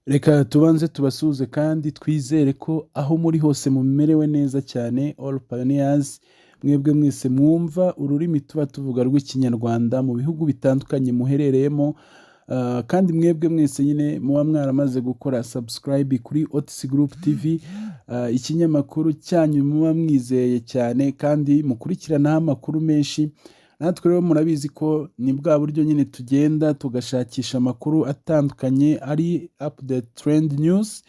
Reka tubanze tubasuhuze kandi twizere ko aho muri hose mumerewe neza cyane. All pioneers, mwebwe mwese mwumva ururimi tuba tuvuga rw'Ikinyarwanda mu bihugu bitandukanye muherereyemo, kandi mwebwe mwese nyine muba mwaramaze gukora subscribe kuri Otis Group TV, ikinyamakuru cyanyu muba mwizeye cyane kandi mukurikiranaho amakuru menshi. Natwe rero murabizi ko ni bwa buryo nyine tugenda tugashakisha amakuru atandukanye ari update, trend news,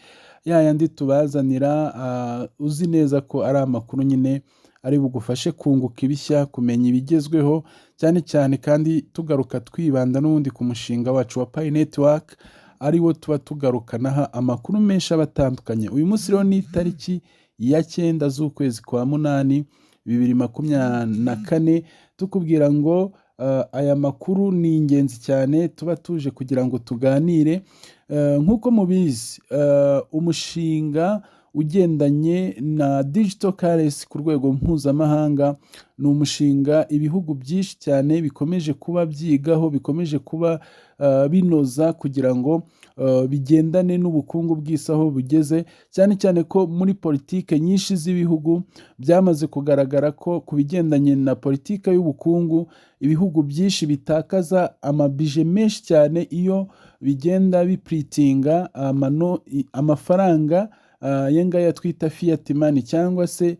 ya yandi tubazanira, uzi neza ko ari amakuru nyine ari bugufashe kunguka ibishya, kumenya ibigezweho cyane cyane, kandi tugaruka twibanda n'ubundi ku mushinga wacu wa Pi Network, ari wo tuba tugarukanaho amakuru menshi aba atandukanye. Uyu munsi rero ni itariki ya 9 z'ukwezi kwa 8 2024. Tukubwira ngo aya makuru ni ingenzi cyane, tuba tuje kugira ngo tuganire. Nk'uko mubizi, umushinga ugendanye na digital currency ku rwego mpuzamahanga ni umushinga ibihugu byinshi cyane bikomeje kuba byigaho, bikomeje kuba binoza kugira ngo bigendane n'ubukungu bw'isi aho bugeze, cyane cyane ko muri politike nyinshi z'ibihugu byamaze kugaragara ko ku bigendanye na politike y'ubukungu ibihugu byinshi bitakaza amabije menshi cyane iyo bigenda biprintinga amafaranga aya ngaya twita fiat money cyangwa se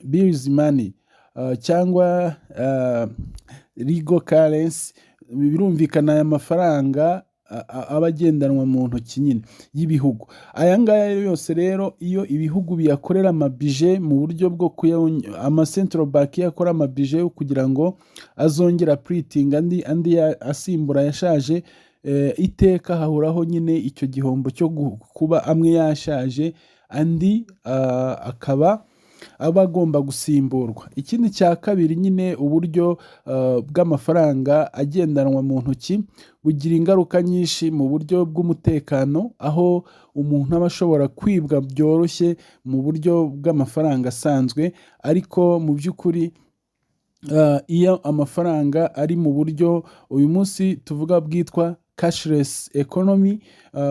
bills money cyangwa legal currency. Birumvikana, aya mafaranga aba agendanwa mu ntoki nyine y'ibihugu. Aya ngaya yose rero, iyo ibihugu biyakorera amabije mu buryo bwo ama central bank iyo akora amabije yo kugira ngo azongera printing andi asimbura yashaje, iteka hahoraho nyine icyo gihombo cyo kuba amwe yashaje, andi akaba aba agomba gusimburwa. Ikindi cya kabiri nyine, uburyo bw'amafaranga agendanwa mu ntoki bugira ingaruka nyinshi mu buryo bw'umutekano, aho umuntu aba ashobora kwibwa byoroshye mu buryo bw'amafaranga asanzwe. Ariko mu by'ukuri, iyo amafaranga ari mu buryo uyu munsi tuvuga bwitwa cashless economy,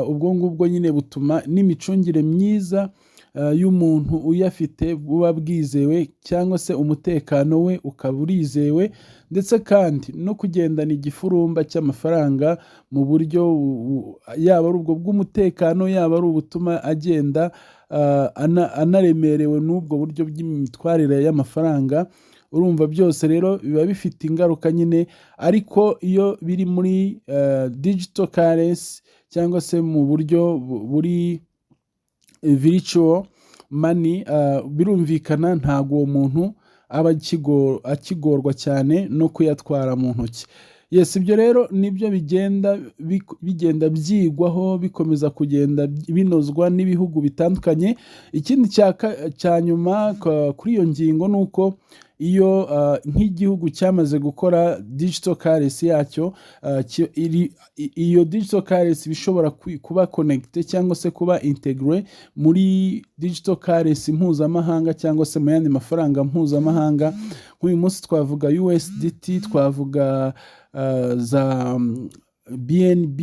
ubwo ngubwo nyine butuma n'imicungire myiza y'umuntu uyafite buba bwizewe, cyangwa se umutekano we ukaba urizewe. Ndetse kandi no kugendana igifurumba cy'amafaranga mu buryo yaba ari ubwo bw'umutekano, yaba ari ubutuma agenda anaremerewe n'ubwo buryo bw'imitwarire y'amafaranga, urumva byose rero biba bifite ingaruka nyine. Ariko iyo biri muri digital currency cyangwa se mu buryo buri virtual money, birumvikana ntabwo uwo muntu aba akigorwa cyane no kuyatwara mu ntoki. Yes, ibyo rero nibyo bigenda byigwaho, bikomeza kugenda binozwa n'ibihugu bitandukanye. Ikindi cya nyuma kuri iyo ngingo ni uko iyo nk'igihugu cyamaze gukora digital currency yacyo, iyo digital currency iba ishobora kuba connected cyangwa se kuba intégré muri digital currency mpuzamahanga cyangwa se mu yandi mafaranga mpuzamahanga. Nk'uyu munsi twavuga USDT, twavuga za BNB.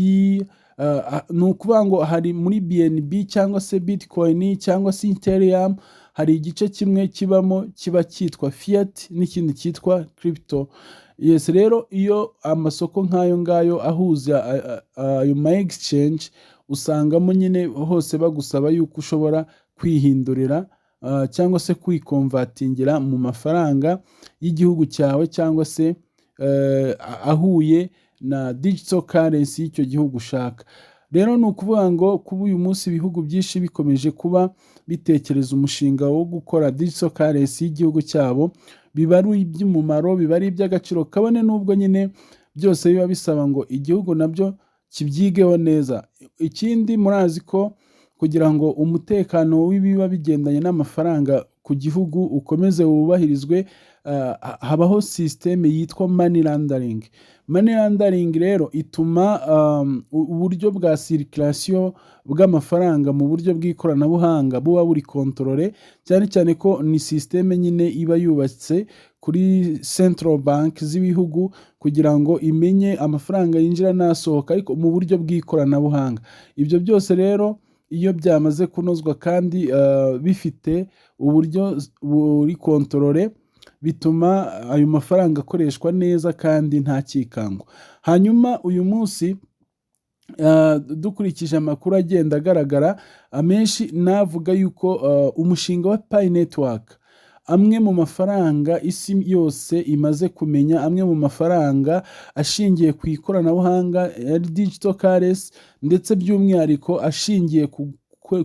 Ni ukuvuga ngo hari muri BNB cyangwa se Bitcoin cyangwa se Ethereum, hari igice kimwe kibamo kiba cyitwa fiat n'ikindi cyitwa crypto. Yes, rero iyo amasoko nk'ayo ngayo ahuza ayo ma exchange, usangamo nyine hose bagusaba yuko ushobora kwihindurira cyangwa se kwiconvertingira mu mafaranga y'igihugu cyawe cyangwa se ahuye na digital currency y'icyo gihugu ushaka. Rero ni ukuvuga ngo kuba uyu munsi ibihugu byinshi bikomeje kuba bitekereza umushinga wo gukora digital currency y'igihugu cyabo, biba ari iby'umumaro, biba ari iby'agaciro, kabone n'ubwo nyine byose biba bisaba ngo igihugu nabyo kibyigeho neza. Ikindi, murazi ko kugira ngo umutekano w'ibiba bigendanye n'amafaranga ku gihugu ukomeze wubahirizwe, habaho système yitwa money laundering. Money laundering rero ituma uburyo bwa circulation bw'amafaranga mu buryo bw'ikoranabuhanga buba buri contrôlé, cyane cyane ko ni système nyine iba yubatse kuri central bank z'ibihugu kugira ngo imenye amafaranga yinjira n'asohoka, ariko mu buryo bw'ikoranabuhanga. Ibyo byose rero iyo byamaze kunozwa kandi bifite uburyo buri contrôlé, bituma ayo mafaranga akoreshwa neza kandi nta cyikango. Hanyuma uyu munsi, dukurikije amakuru agenda agaragara amenshi, navuga yuko umushinga wa Pi Network, amwe mu mafaranga isi yose imaze kumenya, amwe mu mafaranga ashingiye ku ikoranabuhanga ya digital currency, ndetse by'umwihariko ashingiye ku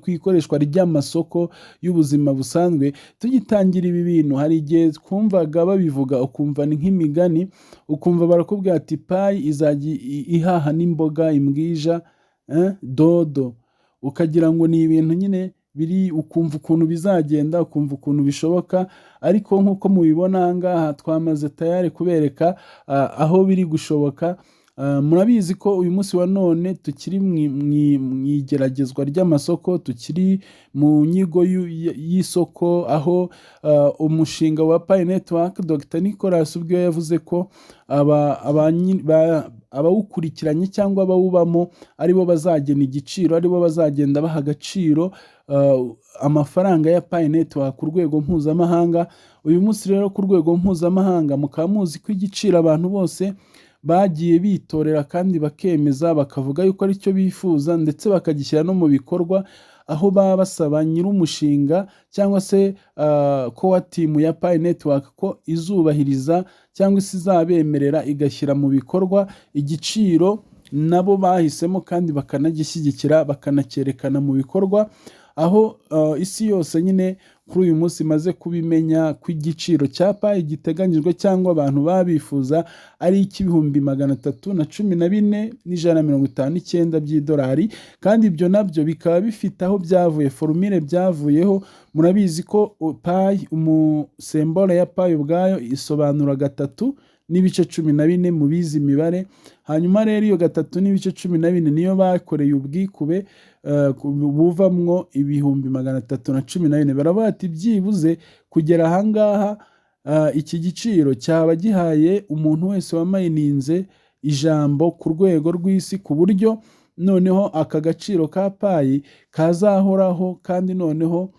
ikoreshwa ry'amasoko y'ubuzima busanzwe. Tugitangira ibi bintu, hari igihe twumvaga babivuga ukumva ni nk'imigani, ukumva barakubwira ati Pi izajya ihaha n'imboga, imbwija, dodo, ukagira ngo ni ibintu nyine biri, ukumva ukuntu bizagenda, ukumva ukuntu bishoboka. Ariko nk'uko mubibona aha ngaha, twamaze tayari kubereka aho biri gushoboka. Murabizi ko uyu munsi wa none tukiri mu igeragezwa ry'amasoko, tukiri mu nyigo y'isoko, aho umushinga wa Pi Network, Dr Nicolas ubwe yavuze ko abawukurikiranye cyangwa abawubamo aribo bazagena igiciro, aribo bazagenda baha agaciro amafaranga ya Pi Network ku rwego mpuzamahanga. Uyu munsi rero ku rwego mpuzamahanga mukaba muzi ko igiciro abantu bose bagiye bitorera kandi bakemeza, bakavuga yuko aricyo bifuza, ndetse bakagishyira no mu bikorwa, aho baba basaba nyir'umushinga cyangwa se core team ya Pi Network ko izubahiriza cyangwa se izabemerera igashyira mu bikorwa igiciro nabo bahisemo, kandi bakanagishyigikira, bakanacyerekana mu bikorwa, aho isi yose nyine kuri uyu munsi imaze kubimenya ko igiciro cya Pi giteganyijwe cyangwa abantu babifuza ari icy'ibihumbi 314,159 by'idolari. Kandi ibyo nabyo bikaba bifite aho byavuye, formule byavuyeho. Murabizi ko Pi, umusymbole ya Pi ubwayo isobanura 3.14 mu bize imibare. Hanyuma rero iyo 3.14 niyo bakoreye ubwikube buvamwo 314,000. Baravuga ati byibuze kugera ahangaha, iki giciro cyaba gihaye umuntu wese wamayininze ijambo ku rwego rw'isi, ku buryo noneho aka gaciro ka Pi kazahoraho, kandi noneho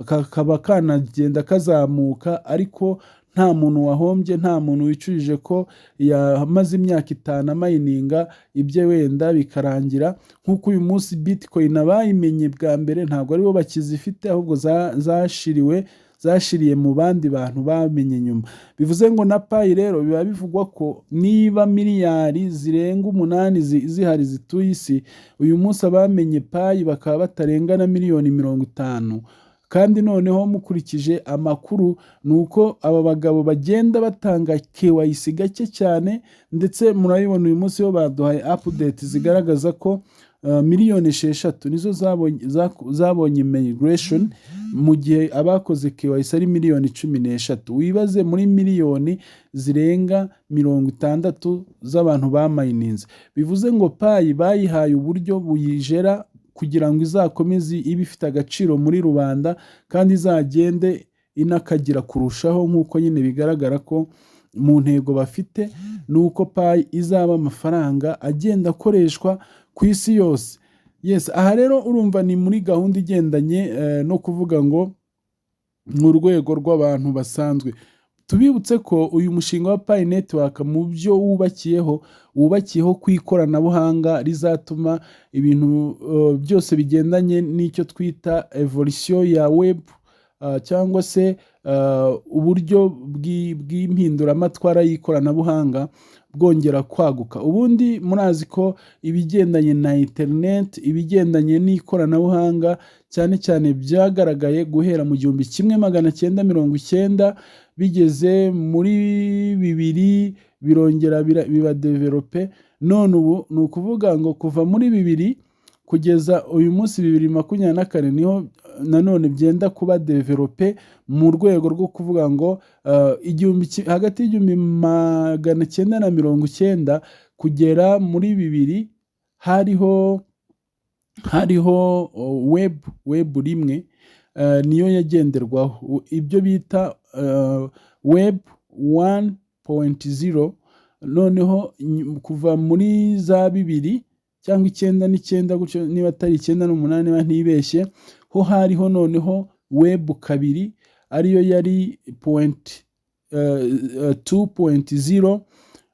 kakaba kanagenda kazamuka, ariko nta muntu wahombye, nta muntu wicujije ko yamaze imyaka 5 amayininga ibye wenda bikarangira. Nk'uko uyu munsi Bitcoin abayimenye bwa mbere ntabwo aribo bakizifite, ahubwo zashiriwe, zashiriye mu bandi bantu bamenye nyuma. Bivuze ngo na Pi rero biba bivugwa ko niba miliyari zirenga 8 zihari zituye isi, uyu munsi abamenye Pi bakaba batarenga na miliyoni 50. Kandi noneho mukurikije amakuru, ni uko aba bagabo bagenda batanga KYC gake cyane, ndetse murabibona uyu munsi bo baduhaye update zigaragaza ko miliyoni 6 nizo zabonye migration, mu gihe abakoze KYC ari miliyoni 13. Wibaze muri miliyoni zirenga 60 z'abantu bamayininze. Bivuze ngo Pi bayihaye uburyo buyijera kugira ngo izakomeze ibe ifite agaciro muri rubanda, kandi izagende inakagira kurushaho, nk'uko nyine bigaragara ko mu ntego bafite ni uko Pi izaba amafaranga agenda akoreshwa ku isi yose. Yes, aha rero urumva ni muri gahunda igendanye no kuvuga ngo mu rwego rw'abantu basanzwe. Tubibutse ko uyu mushinga wa Pi Network mu byo wubakiyeho, wubakiyeho ku ikoranabuhanga rizatuma ibintu byose bigendanye n'icyo twita evolution ya web, cyangwa se uburyo bw'impinduramatwara y'ikoranabuhanga bwongera kwaguka. Ubundi murazi ko ibigendanye na interineti, ibigendanye n'ikoranabuhanga cyane cyane, byagaragaye guhera mu 1990, bigeze muri 2000 birongera biba développé. None ubu ni ukuvuga ngo kuva muri 2000 Kugeza uyu munsi 2024, niho nanone byenda kuba developed mu rwego rwo kuvuga ngo hagati y'1990 kugera muri 2000 hariho web 1, niyo yagenderwaho, ibyo bita web 1.0. Noneho kuva muri za 2000 cyangwa 99 gutyo, niba atari 98, niba ntibeshye, ho hariho noneho web 2, ariyo yari point 2.0.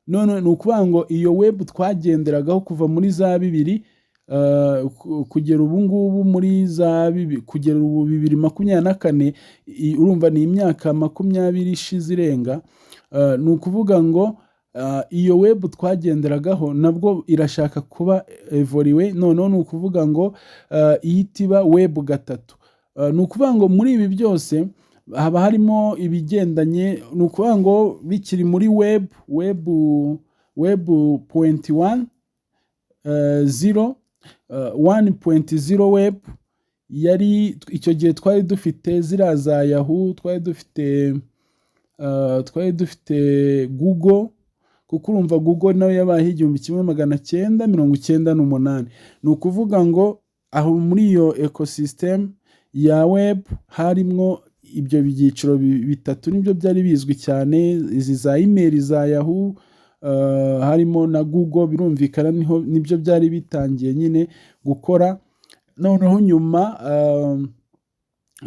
None ni ukuvuga ngo iyo web twagenderagaho kuva muri za 2000 kugera ubu ngubu muri za kugera ubu 2024, urumva ni imyaka 20 ishize irenga. Ni ukuvuga ngo iyo web twagenderagaho nabwo irashaka kuba evolué. Noneho ni ukuvuga ngo ihita iba web 3. Ni ukuvuga ngo muri ibi byose haba harimo ibigendanye, ni ukuvuga ngo bikiri muri web point one zero, 1.0 web yari icyo gihe twari dufite ziriya za Yahoo, twari dufite Google, kuko urumva Google nayo yabayeho 1998. Ni ukuvuga ngo aho muri iyo ecosystem ya web harimwo ibyo byiciro bitatu, nibyo byari bizwi cyane: izi za email za Yahoo, harimo na Google, birumvikana niho nibyo byari bitangiye nyine gukora. Noneho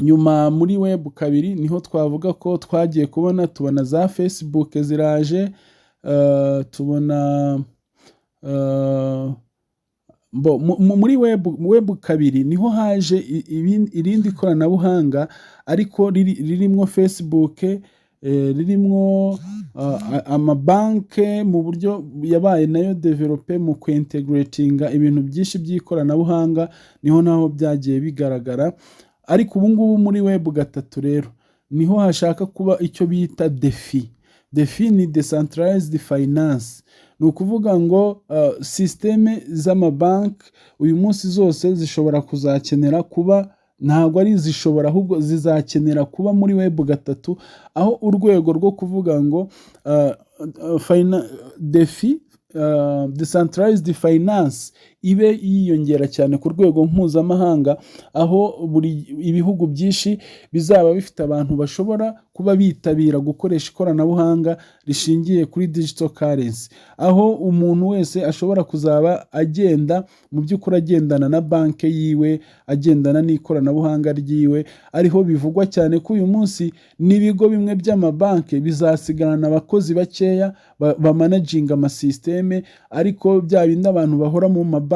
nyuma muri web 2 niho twavuga ko twagiye kubona tubona za Facebook ziraje, tubona muri web 2 niho haje irindi koranabuhanga, ariko ririmwo Facebook, ririmwo amabanke mu buryo yabaye nayo developed mu kwintegratinga ibintu byinshi by'ikoranabuhanga, niho naho byagiye bigaragara. Ariko ubu ngubu muri web 3 rero niho hashaka kuba icyo bita DeFi. DeFi ni decentralized finance. Ni ukuvuga ngo système z'amabanki uyu munsi zose zishobora kuzakenera kuba, ntabwo ari zishobora, ahubwo zizakenera kuba muri web 3, aho urwego rwo kuvuga ngo DeFi, decentralized finance, ibe yiyongera cyane ku rwego mpuzamahanga, aho buri ibihugu byinshi bizaba bifite abantu bashobora kuba bitabira gukoresha ikoranabuhanga rishingiye kuri digital currency, aho umuntu wese ashobora kuzaba agenda mu by'ukuri agendana na banki yiwe, agendana n'ikoranabuhanga ryiwe. Ariho bivugwa cyane ko uyu munsi n'ibigo bimwe by'amabanki bizasigarana abakozi bakeya bamanaginga amasystème, ariko bya bindi abantu bahora mu mabanki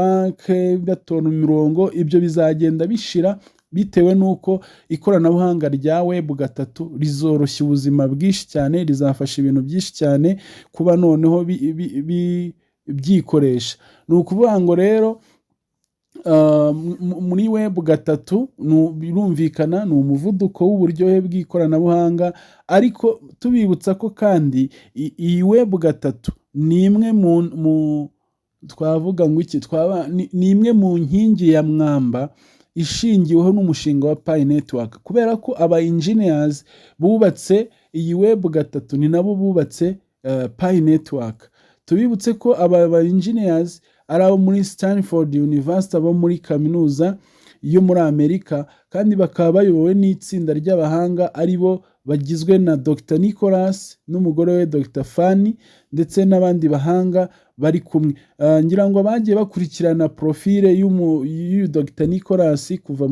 batora imirongo, ibyo bizagenda bishira bitewe n'uko ikoranabuhanga rya web 3 rizoroshya ubuzima bwinshi cyane, rizafasha ibintu byinshi cyane kuba noneho byikoresha. Ni ukuvuga ngo rero muri web 3 birumvikana ni umuvuduko w'uburyohe bw'ikoranabuhanga. Ariko tubibutsa ko kandi iyi web 3 ni imwe mu twavuga ngo iki, twaba ni imwe mu nkingi ya mwamba ishingiweho n'umushinga wa Pi Network, kubera ko aba engineers bubatse iyi web 3 ni nabo bubatse Pi Network. Tubibutse ko aba ba engineers ari abo muri Stanford University, abo muri kaminuza yo muri Amerika, kandi bakaba bayobowe n'itsinda ry'abahanga ari bo bagizwe na Dr Nicholas n'umugore we Dr Fanny, ndetse n'abandi bahanga bari kumwe. Ngira ngo bagiye bakurikirana profile y'uyu Dr Nicholas kuva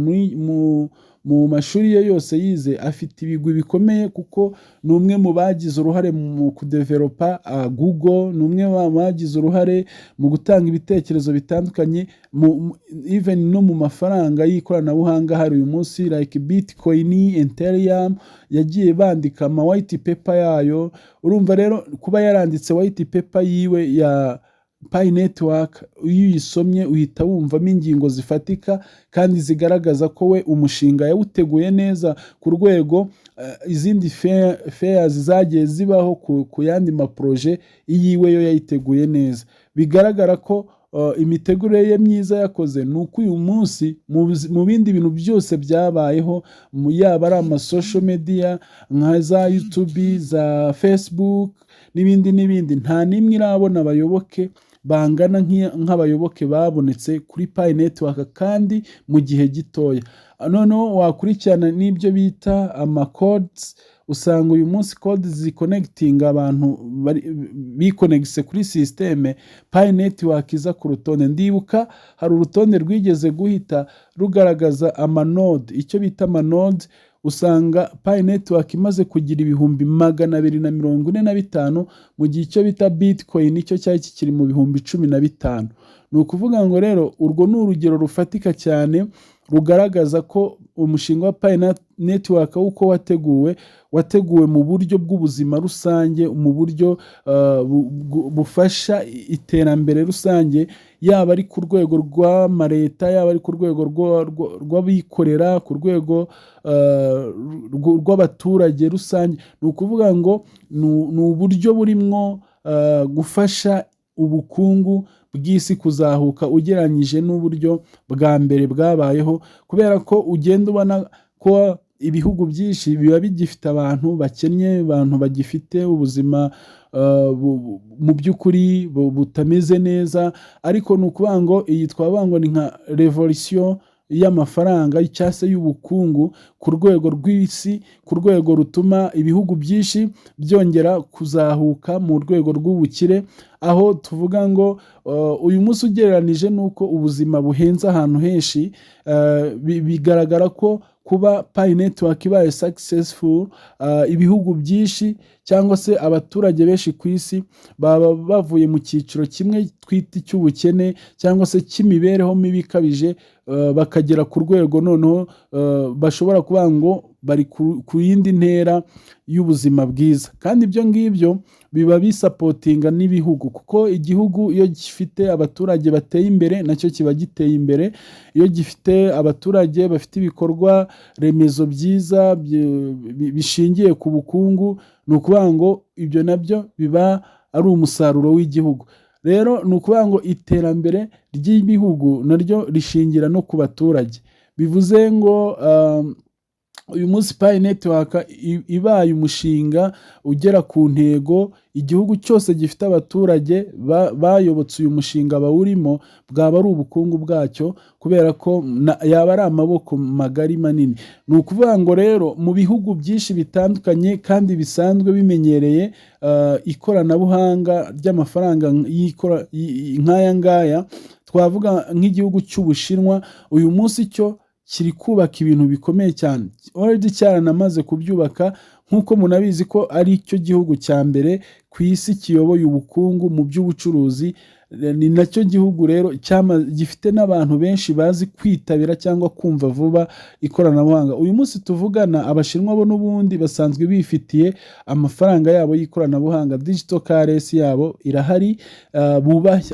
mu mashuri ye yose yize, afite ibigwi bikomeye, kuko ni umwe mu bagize uruhare mu kudevelopa Google, ni umwe mu bagize uruhare mu gutanga ibitekerezo bitandukanye, even no mu mafaranga y'ikoranabuhanga hari uyu munsi like Bitcoin, Ethereum, yagiye bandika ama white paper yayo. Urumva rero kuba yaranditse white paper yiwe ya Pi Network, iyo uyisomye uhita wumvamo ingingo zifatika kandi zigaragaza ko we umushinga yawuteguye neza ku rwego izindi feyazi zagiye zibaho ku yandi maprojet, iyiwe yo yayiteguye neza. Bigaragara ko imitegurire ye myiza yakoze ni uko uyu munsi mu bindi bintu byose byabayeho, yaba ari ama social media nka za YouTube, za Facebook n'ibindi n'ibindi, nta n'imwe irabona abayoboke bangana nk'abayoboke babonetse kuri Pi Network kandi mu gihe gitoya. Noneho wakurikirana n'ibyo bita ama codes, usanga uyu munsi code ziconnectinga abantu bikonegise kuri système, Pi Network iza ku rutonde. Ndibuka hari urutonde rwigeze guhita rugaragaza ama node, icyo bita ama node, usanga Pi Network imaze kugira 245,000, mu gihe icyo bita Bitcoin cyo cyari kikiri mu 15,000. Ni ukuvuga ngo rero urwo ni urugero rufatika cyane rugaragaza ko umushinga wa Pi Network uko wateguwe, wateguwe mu buryo bw'ubuzima rusange, mu buryo bufasha iterambere rusange, yaba ari ku rwego rw'amaleta, yaba ari ku rwego rw'abikorera, ku rwego rw'abaturage rusange. Ni ukuvuga ngo ni uburyo burimwo gufasha ubukungu bw'isi kuzahuka ugereranyije n'uburyo bwa mbere bwabayeho, kubera ko ugenda ubona ko ibihugu byinshi biba bigifite abantu bakennye, abantu bagifite ubuzima mu by'ukuri butameze neza. Ariko ni ukuvuga ngo iyi twavuga ngo ni nka revolution y'amafaranga cyangwa se y'ubukungu ku rwego rw'isi, ku rwego rutuma ibihugu byinshi byongera kuzahuka mu rwego rw'ubukire, aho tuvuga ngo uyu munsi ugereranije n'uko ubuzima buhenze ahantu henshi, bigaragara ko kuba Pi Network ibaye successful, ibihugu byinshi cyangwa se abaturage benshi ku isi baba bavuye mu cyiciro kimwe twita icy'ubukene cyangwa se cy'imibereho mibi ikabije, bakagera ku rwego noneho bashobora kuvuga ngo bari ku yindi ntera y'ubuzima bwiza. Kandi ibyo ngibyo biba bisupportinga n'ibihugu, kuko igihugu iyo gifite abaturage bateye imbere nacyo kiba giteye imbere. Iyo gifite abaturage bafite ibikorwa remezo byiza bishingiye ku bukungu, ni ukuvuga ngo ibyo nabyo biba ari umusaruro w'igihugu. Rero ni ukuvuga ngo iterambere ry'ibihugu naryo rishingira no ku baturage. Bivuze ngo uyu munsi Pi Network ibaye umushinga ugera ku ntego, igihugu cyose gifite abaturage bayobotse uyu mushinga bawurimo, bwaba ari ubukungu bwacyo, kubera ko yaba ari amaboko magari manini. Ni ukuvuga ngo rero mu bihugu byinshi bitandukanye kandi bisanzwe bimenyereye ikoranabuhanga ry'amafaranga nk'aya ngaya, twavuga nk'igihugu cy'Ubushinwa, uyu munsi cyo kiri kubaka ibintu bikomeye cyane, already cyaranamaze kubyubaka, nk'uko munabizi ko ari cyo gihugu cya mbere ku isi kiyoboye ubukungu mu by'ubucuruzi. Ni nacyo gihugu rero gifite n'abantu benshi bazi kwitabira cyangwa kumva vuba ikoranabuhanga. Uyu munsi tuvugana, Abashinwa bo n'ubundi basanzwe bifitiye amafaranga yabo y'ikoranabuhanga, digital currency yabo irahari,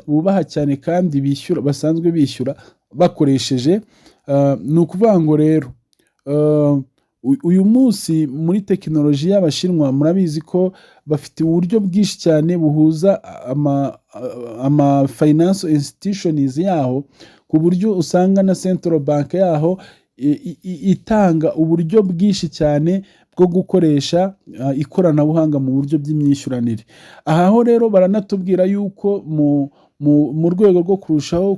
bubaha cyane kandi bishyura, basanzwe bishyura bakoresheje. Ni ukuvuga ngo rero uyu munsi muri tekinoloji y'Abashinwa, murabizi ko bafite uburyo bwinshi cyane buhuza ama finance institutions yaho, ku buryo usanga na central bank yaho itanga uburyo bwinshi cyane bwo gukoresha ikoranabuhanga mu buryo bw'imyishyuranire. Aha ho rero baranatubwira yuko mu rwego rwo kurushaho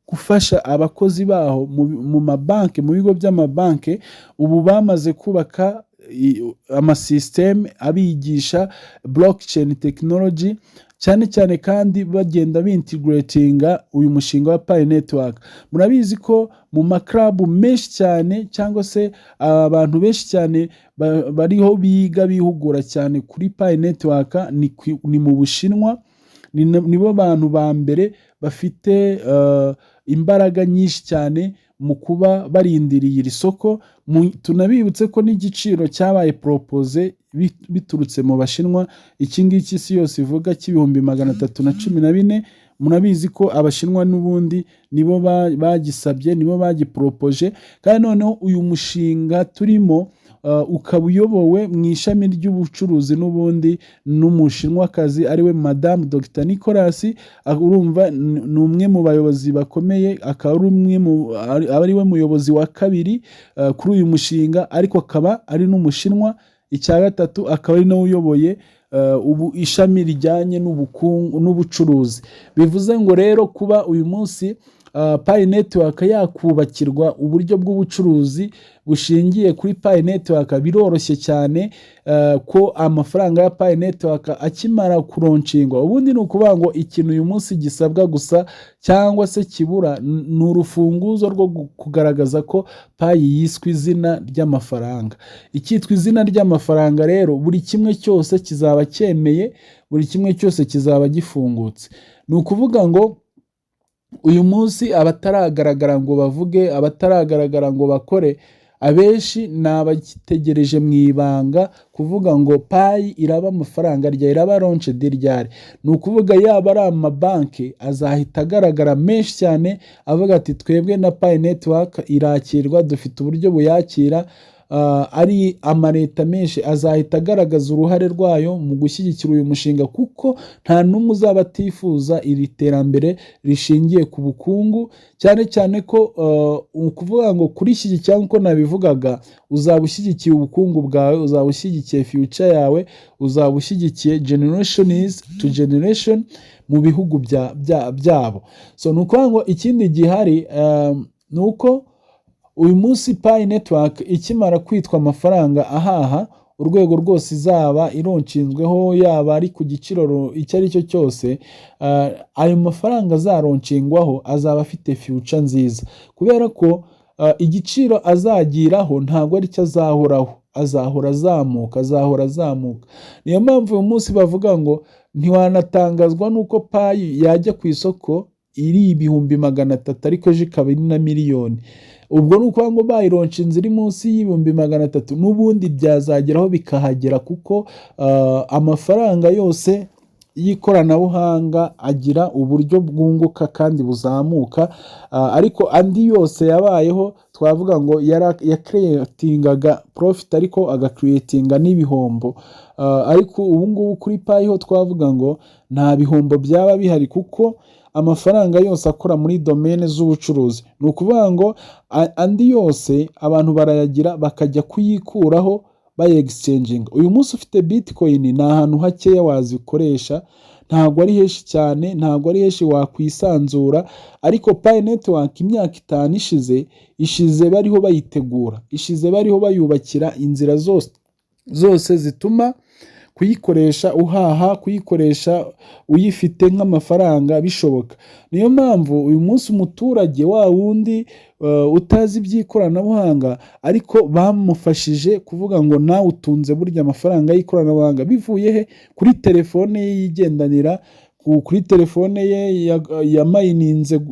gufasha abakozi baho mu mabanki, mu bigo by'amabanki, ubu bamaze kubaka amasisiteme abigisha blockchain technology cyane cyane, kandi bagenda bintegratinga uyu mushinga wa Pi Network. Murabizi ko mu ma club menshi cyane cyangwa se abantu benshi cyane bariho biga, bihugura cyane kuri Pi Network ni mu Bushinwa. Nibo bantu ba mbere bafite imbaraga nyinshi cyane mu kuba barindiriye iri soko. Tunabibutse ko n'igiciro cyabaye proposé biturutse mu Bashinwa, iki ngiki isi yose ivuga cy'314,000. Murabizi ko Abashinwa n'ubundi nibo bagisabye, nibo bagiporopoje. Kandi noneho uyu mushinga turimo ukaba uyobowe mu ishami ry'ubucuruzi n'ubundi n'Umushinwakazi, ariwe Madamu Dr Nicholas. Urumva ni umwe mu bayobozi bakomeye, akaba ari umwe mu ari we muyobozi wa kabiri kuri uyu mushinga, ariko akaba ari n'Umushinwa. Icya gatatu, akaba ari nawe uyoboye ubu ishami rijyanye n'ubukungu n'ubucuruzi. Bivuze ngo rero kuba uyu munsi Pi Network yakubakirwa uburyo bw'ubucuruzi bushingiye kuri Pi Network biroroshye cyane, ko amafaranga ya Pi Network akimara kulaunchingwa, ubundi ni ukuvuga ngo ikintu uyu munsi gisabwa gusa cyangwa se kibura ni urufunguzo rwo kugaragaza ko Pi yiswe izina ry'amafaranga. Icyitwa izina ry'amafaranga rero, buri kimwe cyose kizaba cyemeye, buri kimwe cyose kizaba gifungutse. Ni ukuvuga ngo uyu munsi abataragaragara ngo bavuge, abataragaragara ngo bakore, abenshi ni abagitegereje mu ibanga kuvuga ngo Pi iraba amafaranga rya iraba launched ryari. Ni ukuvuga yaba ari amabanki azahita agaragara menshi cyane avuga ati: "Twebwe na Pi Network irakirwa, dufite uburyo buyakira." Ari amaleta menshi azahita agaragaza uruhare rwayo mu gushyigikira uyu mushinga, kuko nta n'umwe uzaba atifuza iri terambere rishingiye ku bukungu, cyane cyane ko ukuvuga ngo kurishyigikira, nk'uko nabivugaga, uzaba ushyigikiye ubukungu bwawe, uzaba ushyigikiye future yawe, uzaba ushyigikiye generations to generation mu bihugu byabo. So ni ukuvuga ngo ikindi gihari ni uko uyu munsi Pi Network ikimara kwitwa amafaranga ahaha, urwego rwose izaba ilaunchinzweho, yaba ari ku giciro icyo ari cyo cyose, ayo mafaranga azalaunchingwaho azaba afite future nziza, kubera ko igiciro azagiraho ntabwo aricyo azahoraho, azahora azamuka, azahora azamuka. Niyo mpamvu uyu munsi bavuga ngo ntiwanatangazwa n'uko Pi yajya ku isoko iri 300,000, ariko ejo ikaba iri na miliyoni. Ubwo ni ukuvuga ngo bayilaunchinze iri munsi y'300,000, n'ubundi byazageraho bikahagera, kuko amafaranga yose y'ikoranabuhanga agira uburyo bwunguka kandi buzamuka. Ariko andi yose yabayeho twavuga ngo yacreatingaga profit, ariko agacreatinga n'ibihombo. Ariko ubu ngubu kuri Pi ho twavuga ngo nta bihombo byaba bihari, kuko amafaranga yose akora muri domaine z'ubucuruzi, ni ukuvuga ngo andi yose abantu barayagira bakajya kuyikuraho bayexchanginga. Uyu munsi ufite Bitcoin ni ahantu hakeya wazikoresha, ntabwo ari henshi cyane, ntabwo ari henshi wakwisanzura. Ariko Pi Network imyaka 5 ishize bariho bayitegura, ishize bariho bayubakira inzira zose zose zituma kuyikoresha uhaha, kuyikoresha uyifite nk'amafaranga bishoboka. Niyo mpamvu uyu munsi umuturage wa wundi utazi iby'ikoranabuhanga, ariko bamufashije kuvuga ngo nawe utunze burya amafaranga y'ikoranabuhanga, bivuye he? Kuri telefone ye yigendanira, kuri telefone ye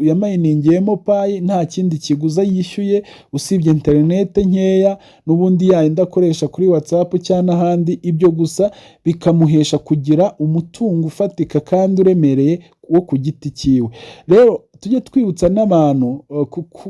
yaminingiyemo Pi, nta kindi kiguzi yishyuye usibye interinete nkeya n'ubundi yayindi akoresha kuri WhatsApp cyangwa n'ahandi. Ibyo gusa bikamuhesha kugira umutungo ufatika kandi uremereye wo ku giti cyiwe. Rero tujye twibutsa n'abantu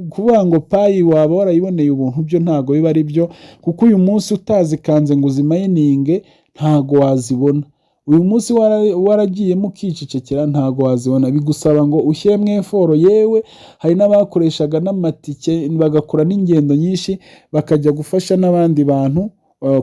kuvuga ngo Pi waba warayiboneye ubuntu, byo ntabwo biba ari byo, kuko uyu munsi utazikanze ngo uzimininge ntago wazibona. Uyu munsi waragiyemo ukicecekera ntago wazibona, bigusaba ngo ushyiremo effort. Yewe, hari n'abakoreshaga n'amatike, bagakora n'ingendo nyinshi, bakajya gufasha n'abandi bantu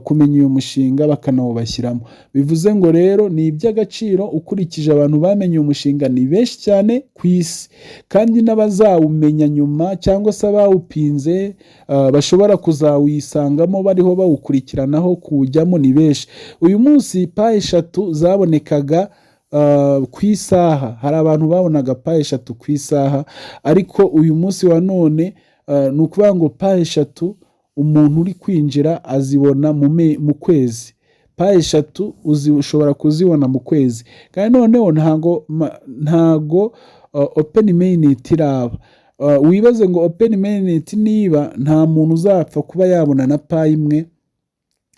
kumenya uyu mushinga, bakanawubashyiramo. Bivuze ngo rero ni iby'agaciro ukurikije abantu bamenye uyu mushinga ni benshi cyane ku isi, kandi n'abazawumenya nyuma cyangwa se abawupinze bashobora kuzawisangamo bariho bawukurikiranaho kuwujyamo ni benshi. Uyu munsi Pi 3 zabonekaga ku isaha, hari abantu babonaga Pi 3 ku isaha, ariko uyu munsi wa none ni ukuvuga ngo Pi 3 umuntu uri kwinjira azibona mu kwezi. Pi 3 ushobora kuzibona mu kwezi, kandi noneho ntago open mainnet iraba. Wibaze ngo open mainnet niba nta muntu uzapfa kuba yabona na Pi imwe,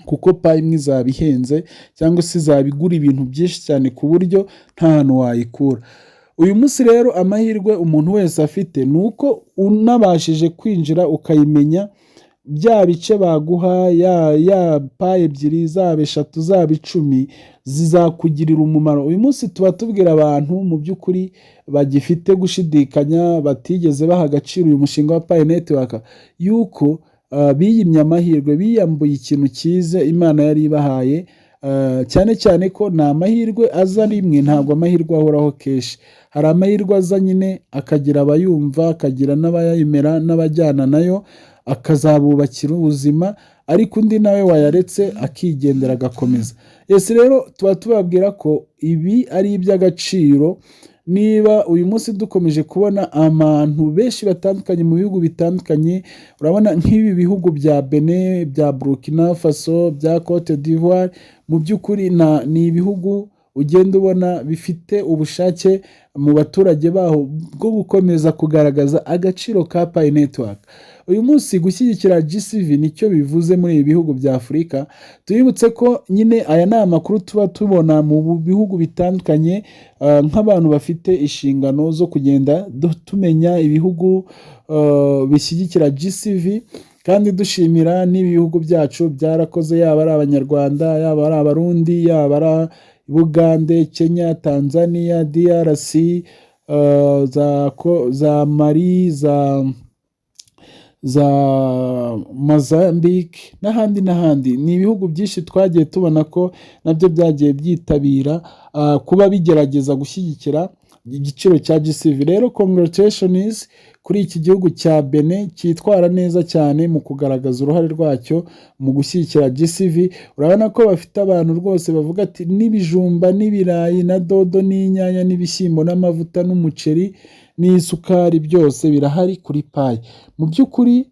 kuko Pi imwe izaba ihenze cyangwa se izaba igura ibintu byinshi cyane ku buryo nta hantu wayikura. Uyu munsi rero amahirwe umuntu wese afite ni uko unabashije kwinjira ukayimenya. Bya bice baguha, ya Pi 2, zaba 3, zaba 10, zizakugirira umumaro. Uyu munsi tuba tubwira abantu mu by'ukuri bagifite gushidikanya, batigeze baha agaciro uyu mushinga wa Pi Network, yuko biyimye amahirwe, biyambuye ikintu cyiza Imana yari ibahaye, cyane cyane ko ni amahirwe aza rimwe, ntabwo amahirwe ahoraho kenshi. Hari amahirwe aza nyine akagira abayumva, akagira n'abayemera n'abajyana nayo, akazabubakira ubuzima, ariko undi nawe wayaretse akigendera agakomeza. Ese rero tuba tubabwira ko ibi ari iby'agaciro. Niba uyu munsi dukomeje kubona abantu benshi batandukanye mu bihugu bitandukanye, urabona nk'ibi bihugu bya Benin, bya Burkina Faso, bya Cote d'Ivoire, mu by'ukuri ni ibihugu ugenda ubona bifite ubushake mu baturage baho bwo gukomeza kugaragaza agaciro ka Pi Network. Uyu munsi gushyigikira GCV nicyo bivuze muri ibi bihugu bya Afurika. Tubibutse ko nyine aya ni amakuru tuba tubona mu bihugu bitandukanye, nk'abantu bafite inshingano zo kugenda tumenya ibihugu bishyigikira GCV, kandi dushimira n'ibihugu byacu byarakoze, yaba ari Abanyarwanda, yaba ari Abarundi, yaba ari Bugande, Kenya, Tanzania, DRC, za Mali, za Mozambique n'ahandi n'ahandi. Ni ibihugu byinshi twagiye tubona ko nabyo byagiye byitabira kuba bigerageza gushyigikira igiciro cya GCV. Rero congratulations kuri iki gihugu cya Benin cyitwara neza cyane mu kugaragaza uruhare rwacyo mu gushyigikira GCV. Urabona ko bafite abantu rwose bavuga ati n'ibijumba n'ibirayi na dodo n'inyanya n'ibishyimbo n'amavuta n'umuceri n'isukari, byose birahari kuri Pi. Mu by'ukuri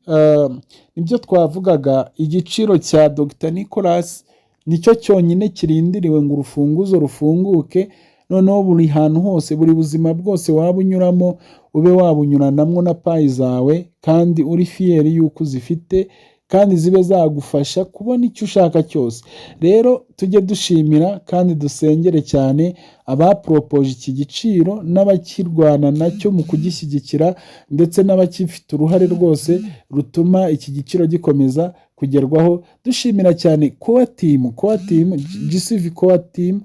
nibyo twavugaga, igiciro cya Dr Nicolas nicyo cyonyine kirindiriwe ngo urufunguzo rufunguke, noneho buri hantu hose, buri buzima bwose waba unyuramo, ube wabunyuranamo na Pi zawe kandi uri fier y'uko uzifite, kandi zibe zagufasha kubona icyo ushaka cyose. Rero tujye dushimira kandi dusengere cyane abaporopoje iki giciro n'abakirwana nacyo mu kugishyigikira, ndetse n'abakifite uruhare rwose rutuma iki giciro gikomeza kugerwaho. Dushimira cyane core team, core team, GCV core team,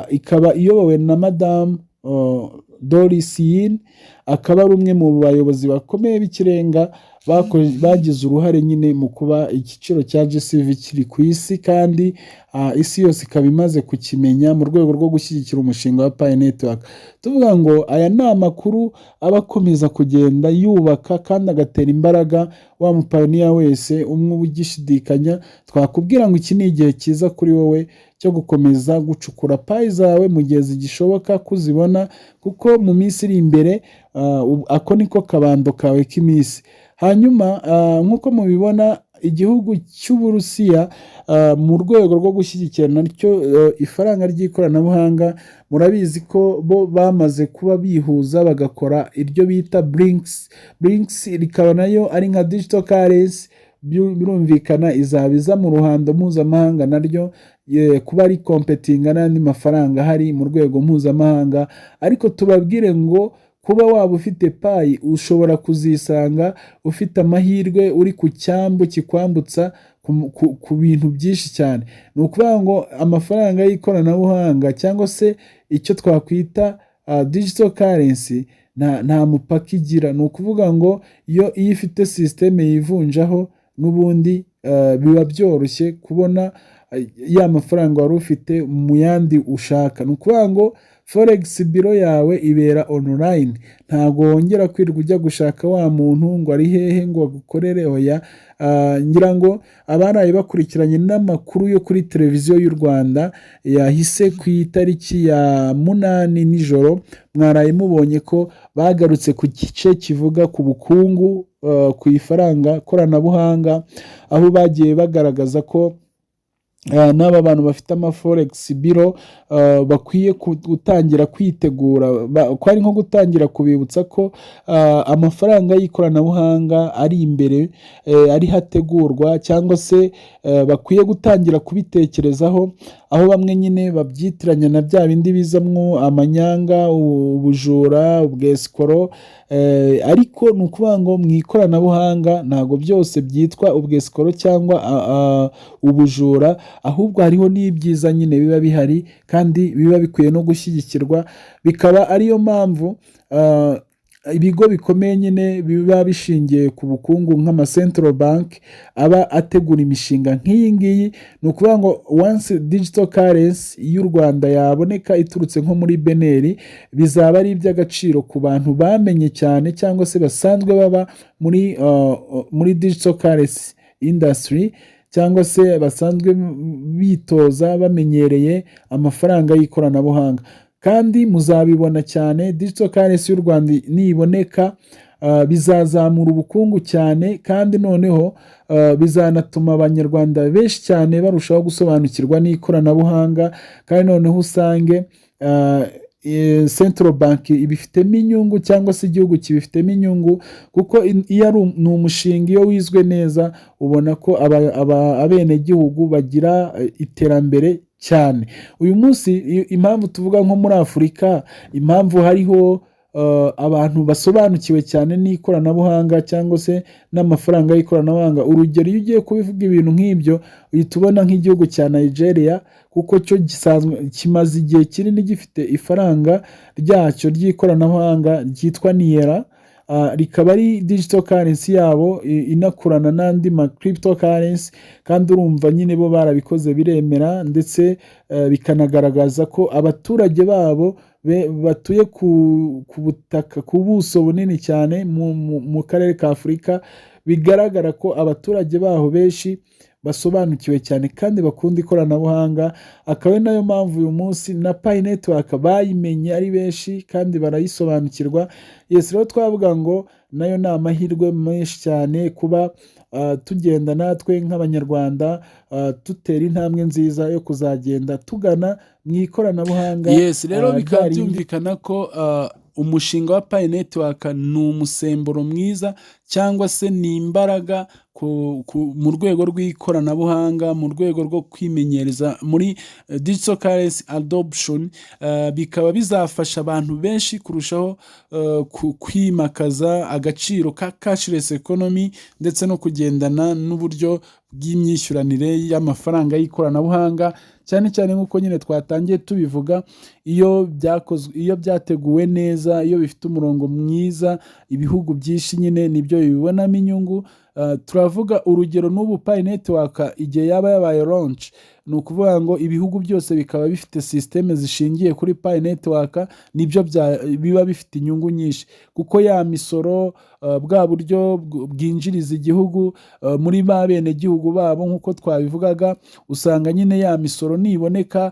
ikaba iyobowe na Madamu Doris Yin, akaba ari umwe mu bayobozi bakomeye b'ikirenga bagize uruhare nyine mu kuba igiciro cya GCV kiri ku isi, kandi isi yose ikaba imaze kukimenya mu rwego rwo gushyigikira umushinga wa Pi Network. Tuvuga ngo aya ni amakuru aba akomeza kugenda yubaka kandi agatera imbaraga wa mupioneer wese umwe uba ugishidikanya. Twakubwira ngo iki ni igihe cyiza kuri wowe cyo gukomeza gucukura Pi zawe mu gihe zigishoboka kuzibona, kuko mu minsi iri imbere ako niko kabando kawe k'iminsi. Hanyuma nk'uko mubibona, igihugu cy'Uburusiya mu rwego rwo gushyigikira naryo ifaranga ry'ikoranabuhanga, murabizi ko bo bamaze kuba bihuza bagakora iryo bita BRICS. BRICS rikaba nayo ari nka digital currency. Birumvikana izaba iza mu ruhando mpuzamahanga naryo kuba ari competinga n'andi mafaranga ahari mu rwego mpuzamahanga. Ariko tubabwire ngo kuba waba ufite Pi, ushobora kuzisanga ufite amahirwe uri ku cyambu kikwambutsa ku bintu byinshi cyane. Ni ukuvuga ngo amafaranga y'ikoranabuhanga cyangwa se icyo twakwita digital currency nta mupaka igira. Ni ukuvuga ngo iyo ifite sisiteme yivunjaho n'ubundi biba byoroshye kubona ya mafaranga wari ufite mu yandi ushaka. Ni ukuvuga ngo forex bureau yawe ibera online, ntabwo wongera kwirirwa ujya gushaka wa muntu ngo ari hehe ngo agukorere, oya. Ngira ngo abaraye bakurikiranye n'amakuru yo kuri Televiziyo y'u Rwanda yahise ku itariki ya 8 nijoro, mwaraye mubonye ko bagarutse ku gice kivuga ku bukungu, ku ifaranga koranabuhanga, aho bagiye bagaragaza ko N'aba bantu bafite ama forex bureau bakwiye gutangira kwitegura, ko ari nko gutangira kubibutsa ko amafaranga y'ikoranabuhanga ari imbere, ari hategurwa, cyangwa se bakwiye gutangira kubitekerezaho, aho bamwe nyine babyitiranya na bya bindi bizamwo amanyanga, ubujura, ubwesikoro. Ariko ni ukuvuga ngo mu ikoranabuhanga ntabwo byose byitwa ubwesikoro cyangwa ubujura, ahubwo hariho n'ibyiza nyine biba bihari kandi biba bikwiye no gushyigikirwa. Bikaba ariyo mpamvu ibigo bikomeye nyine biba bishingiye ku bukungu nk'ama central bank aba ategura imishinga nk'iyi ngiyi. Ni ukuvuga ngo once digital currency y'u Rwanda yaboneka iturutse nko muri BNR, bizaba ari iby'agaciro ku bantu bamenye cyane cyangwa se basanzwe baba muri digital currency industry, cyangwa se basanzwe bitoza, bamenyereye amafaranga y'ikoranabuhanga. Kandi muzabibona cyane, digital currency y'u Rwanda niboneka, bizazamura ubukungu cyane, kandi noneho bizanatuma Abanyarwanda benshi cyane barushaho gusobanukirwa n'ikoranabuhanga. Kandi noneho usange central bank ibifitemo inyungu, cyangwa se igihugu kibifitemo inyungu, kuko iyo ari ni umushinga, iyo wizwe neza, ubona ko abenegihugu bagira iterambere cyane. Uyu munsi impamvu tuvuga nko muri Afurika, impamvu hariho abantu basobanukiwe cyane n'ikoranabuhanga cyangwa se n'amafaranga y'ikoranabuhanga, urugero iyo ugiye kubivuga ibintu nk'ibyo, uhita ubona nk'igihugu cya Nigeria, kuko cyo gisanzwe kimaze igihe kinini gifite ifaranga ryacyo ry'ikoranabuhanga ryitwa Naira, rikaba ari digital currency yabo inakorana n'andi ma crypto currency. Kandi urumva nyine bo barabikoze biremera, ndetse bikanagaragaza ko abaturage babo batuye ku butaka, ku buso bunini cyane mu karere ka Afurika, bigaragara ko abaturage baho benshi basobanukiwe cyane kandi bakunda ikoranabuhanga. Akaba ari nayo mpamvu uyu munsi na Pi Network bayimenye ari benshi kandi barayisobanukirwa. Yes, rero twavuga ngo nayo ni amahirwe menshi cyane kuba tugenda natwe nk'Abanyarwanda dutera intambwe nziza yo kuzagenda tugana mu ikoranabuhanga. Yes, rero bikaba rya rindi byumvikana ko umushinga wa Pi Network ni umusemburo mwiza cyangwa se ni imbaraga mu rwego rw'ikoranabuhanga, mu rwego rwo kwimenyereza muri digital currency adoption, bikaba bizafasha abantu benshi kurushaho kwimakaza agaciro ka cashless economy, ndetse no kugendana n'uburyo bw'imyishyuranire y'amafaranga y'ikoranabuhanga, cyane cyane nk'uko nyine twatangiye tubivuga, iyo byakozwe, iyo byateguwe neza, iyo bifite umurongo mwiza, ibihugu byinshi nyine nibyo bibibonamo inyungu. Turavuga urugero n'ubu Pi Network igihe yaba yabaye launch, ni ukuvuga ngo ibihugu byose bikaba bifite sisiteme zishingiye kuri Pi Network, nibyo biba bifite inyungu nyinshi, kuko ya misoro, bwa buryo bwinjiriza igihugu muri ba benegihugu babo, nk'uko twabivugaga, usanga nyine ya misoro niboneka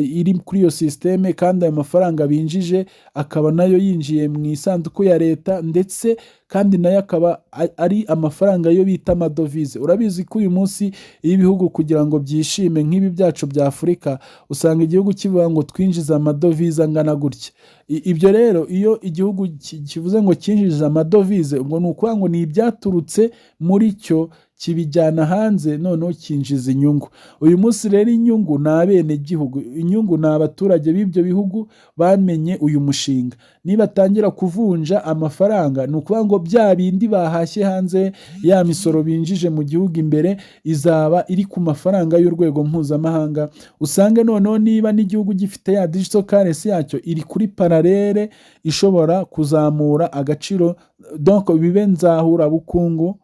iri kuri iyo sisiteme, kandi ayo mafaranga binjije akaba nayo yinjiye mu isanduku ya leta, ndetse kandi nayo akaba ari amafaranga yo bita amadovize. Urabizi ko uyu munsi iyo ibihugu kugira ngo byishime nk'ibi byacu bya Afurika, usanga igihugu kivuga ngo twinjize amadovize angana gutya. Ibyo rero, iyo igihugu kivuze ngo cyinjije amadovize, ubwo ni ukuvuga ngo ni ibyaturutse muri cyo kibijyana hanze, noneho kinjiza inyungu. Uyu munsi rero inyungu ni abenegihugu, inyungu ni abaturage b'ibyo bihugu bamenye uyu mushinga. Nibatangira kuvunja amafaranga, ni ukuvuga ngo bya bindi bahashye hanze, ya misoro binjije mu gihugu imbere, izaba iri ku mafaranga y'urwego mpuzamahanga. Usange noneho niba n'igihugu gifite ya digital currency yacyo iri kuri parallel, ishobora kuzamura agaciro, donc bibe nzahurabukungu,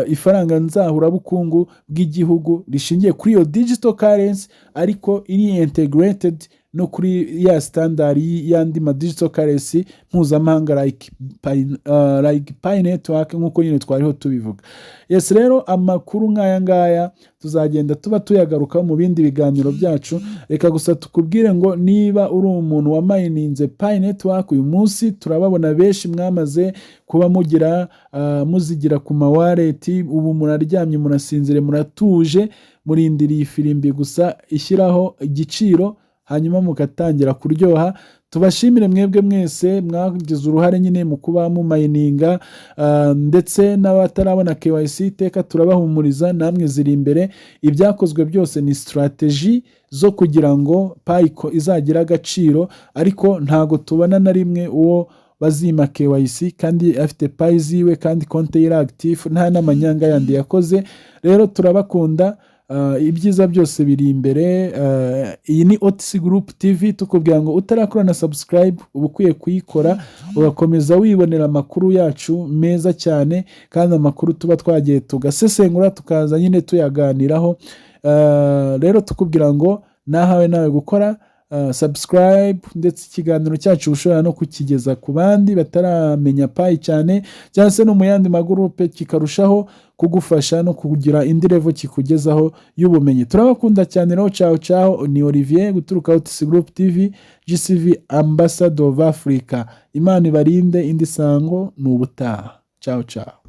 ifaranga nzahurabukungu bw'igihugu rishingiye kuri iyo digital currency, ariko iri integrated n'ubundi bukungu bw'igihugu. no kuri ya standard y'andi ma digital currency mpuzamahanga like Pi Network, nk'uko nyine twariho tubivuga. Yes, rero amakuru nk'aya ngaya tuzagenda tuba tuyagarukaho mu bindi biganiro byacu. Reka gusa tukubwire ngo niba uri umuntu wamayininze Pi Network, uyu munsi turababona benshi mwamaze kuba mugira muzigira ku ma wallet. Ubu muraryamye, murasinzire, muratuje, murindiriye ifirimbi gusa ishyiraho igiciro, hanyuma mugatangira kuryoha. Tubashimire mwebwe mwese mwagize uruhare nyine mu kuba mumayininga, ndetse n'abatarabona KYC, iteka turabahumuriza, namwe ziri imbere. Ibyakozwe byose ni strategy zo kugira ngo Pi izagire agaciro, ariko ntago tubona na rimwe uwo bazima KYC kandi afite Pi ziwe, kandi konti ye iri active, nta n'amanyanga yandi yakoze. Rero turabakunda, ibyiza byose biri imbere. Iyi ni Otisi Group TV, tukubwira ngo utarakora na subscribe uba ukwiye kuyikora, ugakomeza wibonera amakuru yacu meza cyane, kandi amakuru tuba twagiye tugasesengura, tukaza nyine tuyaganiraho. Rero tukubwira ngo nahawe nawe gukora subscribe, ndetse ikiganiro cyacu ushobora no kukigeza ku bandi bataramenya Pi cyane, cyangwa se no mu yandi magurupe, kikarushaho kugufasha no kugira indi level kikugezaho y'ubumenyi. Turabakunda cyane rero. Ciao ciao, ni Olivier guturuka Otisi Group TV, GCV Ambassador of Africa. Imana ibarinde, indi sango ni ubutaha. Ciao ciao.